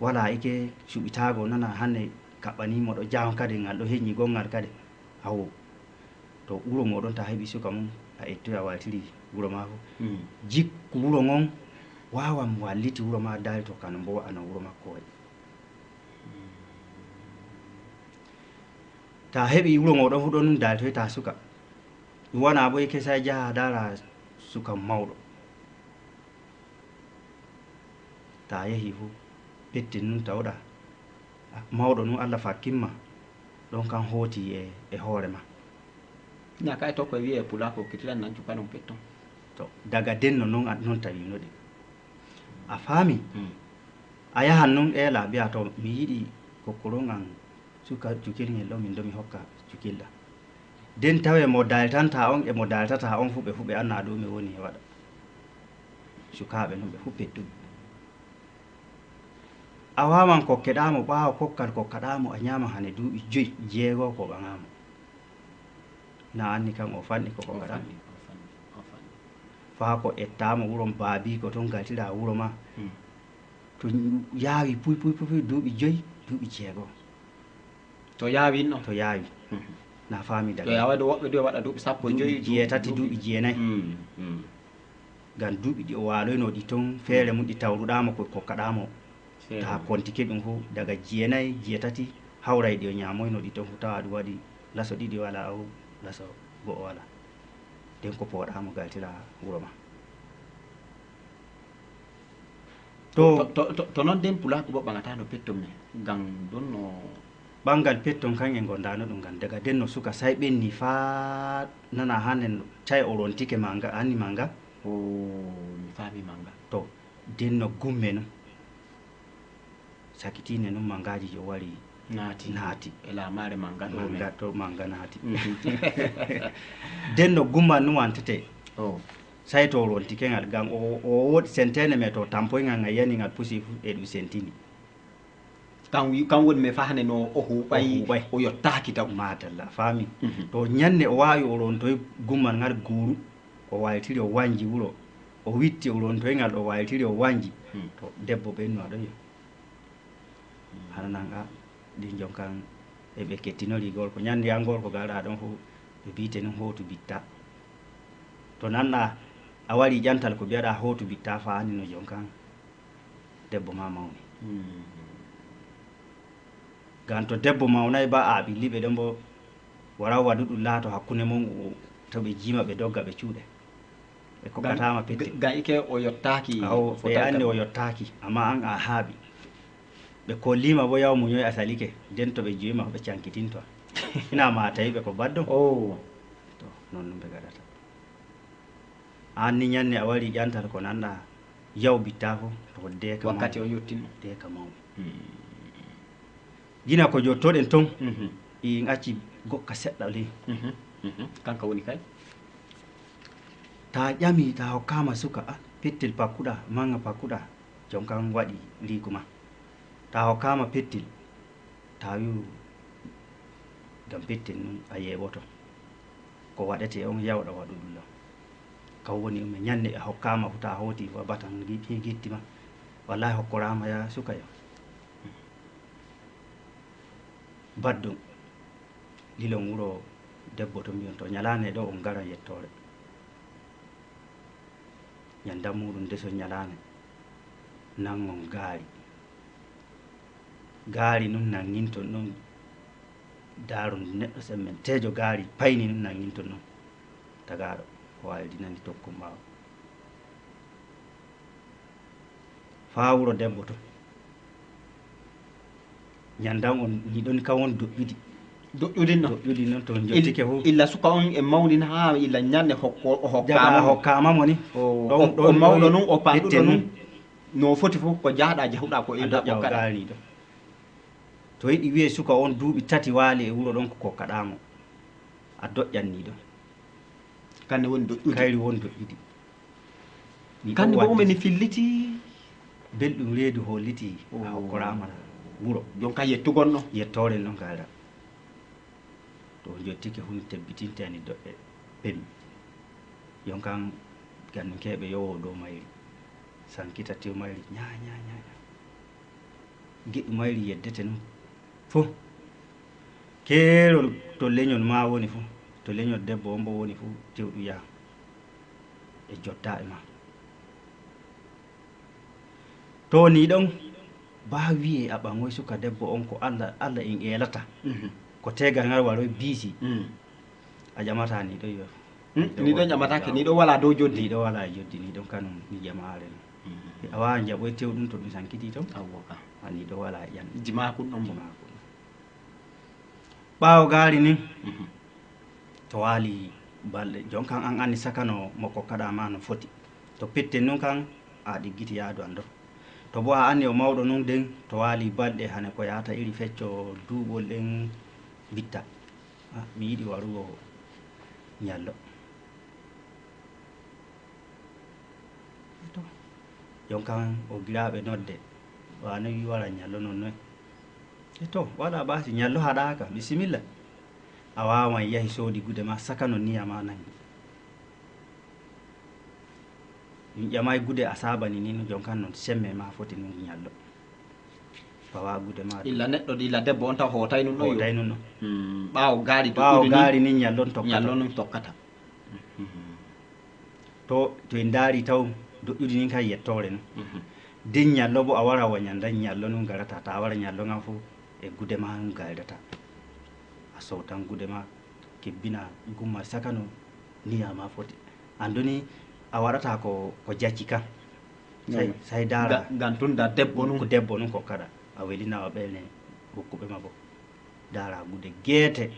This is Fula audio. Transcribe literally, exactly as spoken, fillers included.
Walaa eke suɓitaago nana hannde kaɓɓanii mo ɗo jahon kadi ngal ɗo heñi gonngal kadi. Awo. To wuro mooɗon ta heɓi suka mum a ettoy a waaltiri wuro maako. Jikku wuro ngon waawan walliti wuro maa daali to kano mbo wa'ano wuro makko waɗi. Ta heɓi wuro mooɗon fu ɗon ɗum daaltoyta suka. Ɗum wona bo eke sai jaha daara suka mawɗo. Ta yehi fu pettin nun tawɗa mawɗo nun Allah fakkimma ɗon kan hooti e, e hoore ma. Na kay to ko wiye pulako kitilan nan cukalon petton. To daga denno non a- non tawino ɗi a faami. A yahan non eela mbiya to mi yiɗi kokkoron an suka cukilngel ɗo min ɗo mi hokka cukilɗa. Den tawe mo dalitanta on e mo dalitata on fu ɓe fu ɓe anna ɗume woni e waɗa. Sukaaɓe non ɓe fu pettuɓe. A wawan kokkeɗa mo ɓaawo kokkal kokkaɗa mo a ñaama hane duuɓi joyi jeego ko ɓaŋa mo. Na anni kan o fanɗi ko kokkaɗa mo. Faa ko etta mo wuron baabiiko ton galtira wuro ma. To yaawi puy puy puy puy duuɓi joyi duuɓi jeego. To yaawi no. To yaawi. Na faami daga. To yaawa do woɓɓe do waɗa duuɓi sappo e joyi. Jeetati duuɓi jeenayi. Ngam duuɓi ɗi o waaloyno ɗi ton feere mum ɗi tawruɗaa mo ko kokkaɗaa mo. Taa kontike ɗum fof daga jeenayi jeetati hawray ɗi o ñaamoyno ɗi ton fof tawa ɗum waɗi laso ɗiɗi wala aw laso go'o wala. Nden ko pooɗaa mo galtira wuro ma. To to to to non den pulaaku bo ɓaŋata no petton men ngam ɗon no. Ɓangal petton kan en gondano ɗum ngam daga den no suka sai ɓenni faa nana hanen cay o rontike manga hanni manga. O mi faami manga. To den no gumme non sakitine non mangaji jo wari naati naati. E laamaare manga ɗo men. Manga to manga naati. Den no gumma non wantete. O sai to rontike ngal ngam o o woɗi sentene me to tampoyngal ngal yani ngal pusi fu e ɗum sentini. Kan wi kan woni me fahane no o huɓay o yottaki taw. Madalla faami. To ñande o wawi o rontoy gummal ngal guuru o waytiri o wanji wuro o witti o rontoy ngal o waytiri o wanji. To debbo ɓenno aɗo yo hana nan a ɗin jonkan eɓe kettinori gorko ñande an gorko gaɗa ɗon fu ɓe bite nun hotu bitta. To nanɗa a wari ƴantal ko mbiyaɗa hotu bitta fa ani no jonkan debbo ma mawni. Ngam to debbo mawnay ba a ɓilli ɓe ɗon bo wara waɗu ɗum laato hakkunde mon to ɓe jiima ɓe dogga ɓe cuuɗe. Ɓe kokkatama pettel. Ngam ike o yottaaki. Awo ɓe anndi o yottaaki amma an a haaɓi. Ɓe kollima bo yaw muñoy a salike nden to ɓe joyima ɓe cankitinto. Ina ma tawi ɓe ko baddon. Oh. To non ɗum ɓe gaɗata. An ni ñande a wari ƴantal ko nanɗa yaw bitta fo to deeka mawɓe. Wakkati o yottino. Deeka mawɓe. Gina ko jottoɗen ton in acci gokka seɗɗa li. Kanka woni kay. Ta ƴami ta hokkama suka a pettel pakkuɗa manga pakkuɗa jonkan waɗi liigu ma. Ta hokkama pettel ta wi'u ngam pettel nun a yeeɓoto. Ko waɗete on yawɗa waɗuɗum ɗon. Kan woni ɗum e ñande a hokkama fu ta hooti fu a batan gitti ma. Wallahi hokkorama ya suka yo. Baddum lilon wuro debbo to mbiyon to ñalaande ɗo on ngaran yettoore. Ñandam muɗum ndeson ñalaande nangon gaari. Gaari nun nanginton ɗon daaru ndu neɗɗo semmenteejo gaari payni nun nanginton ɗon. Tagaaɗo o waawidinani tokkum ɓaawo. Faa wuro debbo to. Ñandan on ni ɗon kan won doƴƴudi. Doƴƴudi no. Doƴƴudi non to jottike fu. Illa suka on e mawnin haa illa ñande hokko o hokkama. Jaga hokkama mo ni. O mawɗo nun o paɗɗuɗo nun. No foti fof ko jahɗa jahuɗa ko inda ko kala. Gaariɗo. To yiɗi wiye suka on duuɓi tati waali e wuro ɗon ko kokkaɗa mo. A doƴƴanni ɗon. Kanne woni doƴƴudi. Kayri woni doƴƴudi. Kanne bo umen filliti. Belɗum reedu holliti a hokkorama wuro. Jonka yettugon no. Yettoren ɗon kayra. To jottike hun tebbitinte ani doƴƴe pemi. Jonkan ganninkeɓe yowo dow mayri. Sankita tew mayri ña ña ña ña. Geɗu mayri yeddete nun fof. Keerol to leñol maa woni fof, to leñol debbo on mbo woni fof, tewɗu yaha. Ɓe jotta e maa. To ni ɗon, baa wi'e a ɓaŋoy suka debbo on ko Alla, Alla en eelata. Mhm. Ko teegal ngal waroy biisi. Mm. A ƴamata ni ɗo yo. Hmm? Ni ɗo ƴamata ke, ni ɗo wala dow joddi. Ni ɗo wala joddi, ni ɗon kanum mi ƴamaare no. Mhm. A wawa jaɓoy tew ɗum to mi sankiti to. Awwa ka. A ni ɗo wala ƴan. Jimakun ɗon mo. Jimakun. Ɓaawo gaari nin, mhm, to waali balɗe, jon kan an anni saka no mo kokkaɗa ma no foti. To pitten nun kan, a ɗiggiti yaadu an ɗo. To bo a anni o mawɗo nun den, to waali balɗe hane ko yaata iri fecco duuɓol ɗen bitta. Ah, mi yiɗi warugo ñallo. To, jon kan o giraaɓe nodde, o ano wi wara ñallo non noy. E to, waɗa baasi, ñallo haɗaaka, bisimilla. A wawan yahi soodi gude ma, saka no niya ma nangi. Min ƴamay gude a saabani ni no, jon kan non semme ma foti nun ñallo. Fawa gude ma. Illa neɗɗo, illa debbo on taw hootay nun ɗo yo. Hootay nun ɗo. Hmm, ɓaawo gaari to ɓaawo ɗuɗu ni, gaari ni ñallon tokkata. Ñallon nun tokkata. Mhm. To, to en daari taw doƴƴudi nin kay yettoore nun. Mhm. Den ñallo bo a wara wa ñanda ñallo nun garata, ta a wara ñallo ngan fu e gude ma nun gayrata. A sowtan gude ma, kebbina gumma saka no niya ma foti. Anduni a waɗata ko, ko jacci kan. Say, mm, say daara. Ga-, gan tun da debbo nun. Ko debbo nun kokkaɗa. A welina o ɓe ne hokkuɓe ma bo. Daara gude geete.